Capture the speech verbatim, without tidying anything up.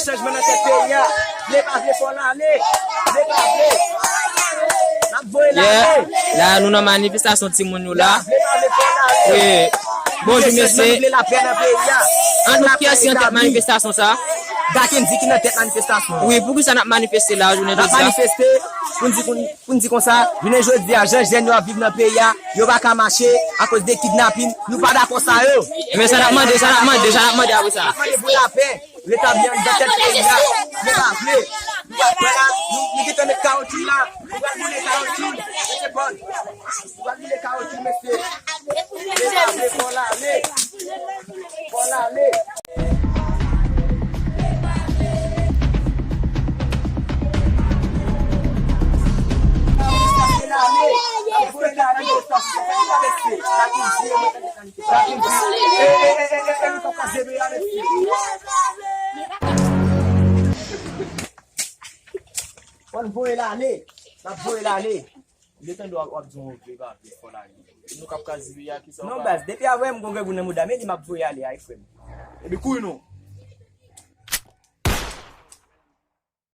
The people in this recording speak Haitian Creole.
Chanjman nan tèt peyi a. Vle pa vle, fò l ale. Vle pa vle. N ap voye l ale. Yeah. La, nou nan manifestasyon timoun yo la. Vle pa vle, fò l ale. Wi. Bonjou, mesye. Vle chanjman, nou vle lapè nan peyi a. An nou, kiyès ki nan tèt manifestasyon sa? Bakendy ki nan tèt manifestasyon. Wi, poukisa n ap manifeste la, jounen jodi a? N ap manifeste pou n di, pou n, pou n di konsa, jounen jodi a, jan jèn yo ap viv nan peyi a, yo pa ka mache akoz de kidnapin. Nou pa dakò sa yo. Men sa n ap mande, sa n ap mande, sa n ap mande apre sa? N ap mande pou lapè. Retabli anndan tèt peyi a. Nou pa vle. Nou pa vle la. Nou, nou gentan met kawotchou la. Nou pral boule kawotchou. Mesye Bòn. Nou pral boule kawotchou, mesye. Nou pa vle, fò l ale. Fò l ale. Fò n voye l ale. N ap voye l ale. M te tande w ap, w ap di yon vle pa vle, fò l ale. E nou k ap kraze peyi a, kisa w... Non, baz, depi avè m gon grangou nan mouda m, e di m ap voye ale a, e frè m. Epi kouri non.